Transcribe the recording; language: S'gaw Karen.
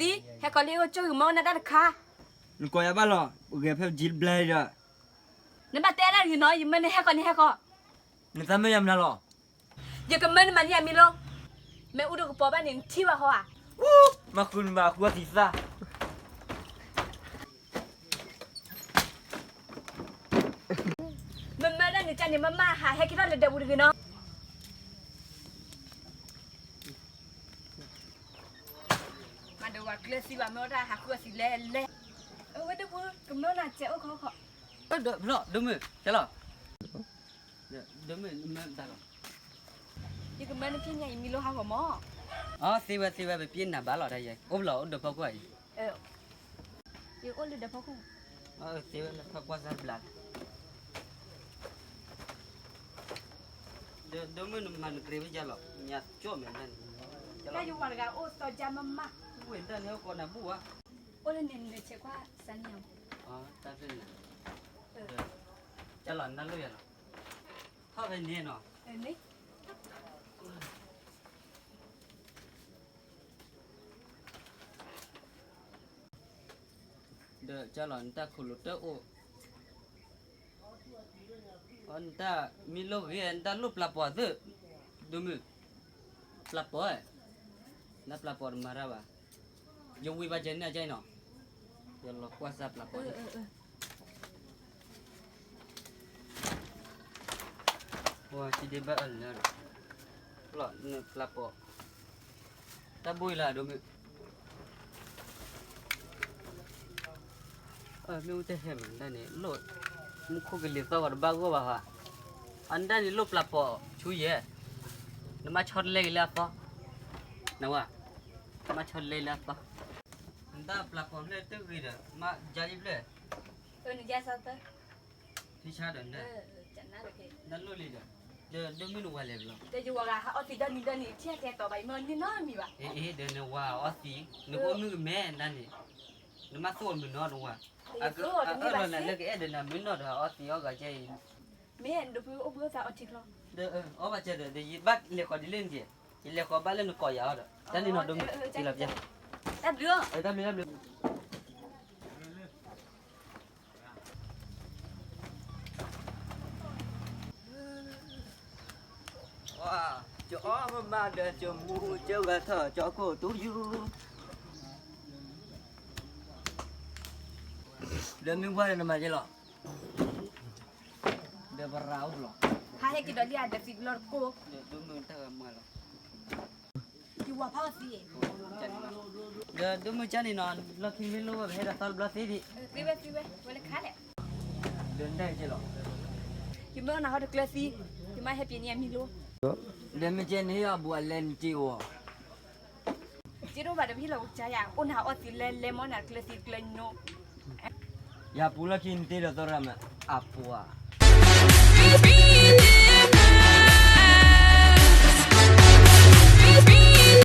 သံ, ဟဲကီးလံ အိၣ်ကၠိဂ့ၤမၢနၤတၢ်တခါ. နကိးယၤဘၣ်လီၤ, ဂဲၤဖဲယဘျါဒီး. နဘၣ်တဲဒၣ်တဂ့ၤနီၤ, ယမၢနဟဲကီးန့ၣ်ဟဲကီး. နသးမၢယၤမနုၤလီၤ. ယကမၢနမၤန့ၢ်ယၤမံၤလိ, မ့ၢ်အူဒိၣ်ကပီၤဘၣ်န့ၣ် နထံၣ်ဘၣ်ဟီဧါ. မၤဃုာ်နမၤဃုအီသံးသၣ်. မမၢဒၣ်န့ၣ်ကန့ၣ် မမၢဟးဟဲက့ၤထီၣ်လၢဒဲးပူၤတဂ့ၤနီၤ. မၤဒီးဝၤကျၢၤသံဘၣ် မ့ၢ်ဝဲဒၣ်ဟးဃုအီသံးလဲၣ်လဲၣ်. အဝဲဒၣ်ပူၤ ကမၢနၤစဲးအိၣ်ခီခီ. ဒိၣ်မုၣ်, ကဲလီၤ. ဒိၣ်မုၣ်, မၢတၢ်လီၤ. ယကမၢနဖံးညါအံၤမံၤလိဟးဂီၤမၢ်. အသ့ဝဲသ့ဝဲ ပပျဲနၤဘၣ်လီၤတၢ်ယဲ, အိၣ်ဘျီအိၣ်ဒီးဖီခိၣ်အံၤ. ယအိၣ်လၢဒီးဖီခိၣ်. သ့ဝဲလၢဖီကွၢ်စၢ်ဘျါ. ဒိၣ်မုၣ်နမၤနကြ့ဝဲယၤလီၤ, ညါကၠီၣ်မဲာ်ဒၣ်န့ၣ်. တၢ်ယဝၤတဂၤအိၣ်သီကၢ်မးမး. ဝဲဒၣ်န့ၣ်အိၣ်ကိးနၤဘူၣ်ဝဲ. အိၣ်လၢန့ၣ်နဆဲးကွၢ်စၢ်န့ၣ်. တၢ်ဖဲန့ၣ်. ကၢ်လီၤနတၢ်လိၣ်ယၤလီၤ. ထီၣ်ဖဲန့ၣ်နီၤ. ဒီးကၢ်လီၤနတၢ်ခိၣ်လိာ်တၢ်အိၣ်, နတၢ်မံလိဂ့ၤ နတၢ်လိၣ်ပျၢ်ပိာ်သ့ၣ်, ဒိၣ်မုၣ်, ပျၢ်ပိာ်, နပျၢ်ပိာ်တမၤတၢ်ဘၣ်, ယဝံၤဘၣ်ကဲန့ၣ်အကဲနီၤ, ယလီၤကွၢ်စၢ်ပျၢ်ပိာ်. ပှၤစံးဒ့ဘၣ်အၢၣ်လၢ, လီၤနပျၢ်ပိာ်, တၢ်ဘိအံၤလၢအဒိၣ်မုၣ်, မ့ၣ်အူတဟဲမးဒၣ်န့ၣ်, မူခိၣ်ကလံၤသီၣ်ဂီၤတဘၣ်ဂီၢ်ဘၣ်ဘၣ်, အဒၣ်န့ၣ်လိၣ်ပျၢ်ပိာ်ဆူယဲ, နမၤဆီတလဲက့ၤလၢအသီ, နဝၤ, နမၤဆီတလဲလၢအသီ, နတၢ်ပျၢ်ပိာ်ဖျၢၣ်တဂ့ၤဒီး မၤယါယဖျၢၣ် ဖံဆါဒီးန, နလိၣ်လံဒီး, ဒီးဒိၣ်မုၣ်နဝၤလဲၤဘျီ, ဒီးယဝၤဂၤဟးအီသံးဒီနံၤဒီနံၤ အထံၣ်အတဲတီဘၣ် ယမ့ၢ်န့ၢ်နီတမံၤဘၣ်, အ့ ဒီးနဝၤအီသံး, နကအိၣ်မုၣ်ကမဲနၤန့ၣ်, နမၤသိၣ်အမုၢ်နီတဝၤ, အကၢၣ်လီၤနၤလၢကအဲၣ်ဒီးနၤမ့ၢ်နီၢ်ဒီးဟးအီသံးအီဂၤကဲအံၤ, မ့ၢ်ဒိၣ်ဖုအိၣ်ဘှံးအိၣ်သါအီထံချီ, ဒီးအီဘၣ်ကဲဒီး ယဘၣ်လဲၤဃီၤဒ်လဲၣ်န့ၣ်, ယလဲၤဃီၤဘၣ်လၢနကိးယၤအီၤဒီး တၢ်န့ၣ်နီၢ်ဒိၣ်မုၣ်, တၢ်ဘျုး, တၢ်ဘျုး, တၢ်ဘျုး. ယအီၣ်မးမးဒီး ယမူကၢဂၤထီၣ် ကၠီခိၣ်တူယူၢ်, ဒီးမ့ၢ်ပှၢ်ဒီးနမၤကဲလီၤ, ဒီးပရၤအိၣ်ဘျီ, ဟးဟဲက့ၤဒီးလံအဒီးသံးဘျီတကိး, ဒီးဒိၣ်မုၣ်တၢ်ဂၤမၤလီၤ. ယဝၤဖးအီသံး, ဒီးဒိၣ်မုၣ်ကၢ်န့ၣ်နီၤ လီၢ်ခံမ့ၢ်လိၣ်ဝဲ ပဟဲဒီးသီတဘျီသ့ဒံး, သ့ဝဲသ့ဝဲ ဝဲလၢခါလဲၣ်, ဒီးနတၢ်ကဲလီၤ, ယမ့ၢ်အီၣ်နၤဟီတကျၢၤသံ, ယမ့ၢ်ဟဲပျဲန့ၢ်အမံၤလိ, ဒီးမ့ၢ်ကဲန့ၣ်အဘူးအလဲနတ့ၢ်အီၤ က့တအိၣ်ဘၣ်ဒီး ပဟ့ၣ်လီၤကစၢ်ယၤ အိၣ်နၤအီသံးလဲလဲ မ့ၢ်နၤကျၢၤသံးကျၢၤညိ, ယၤပူၤလီၢ်ခံနတ့ဒီးသီရၤမး အပှၤ, ဘံဘံန့ၣ်မး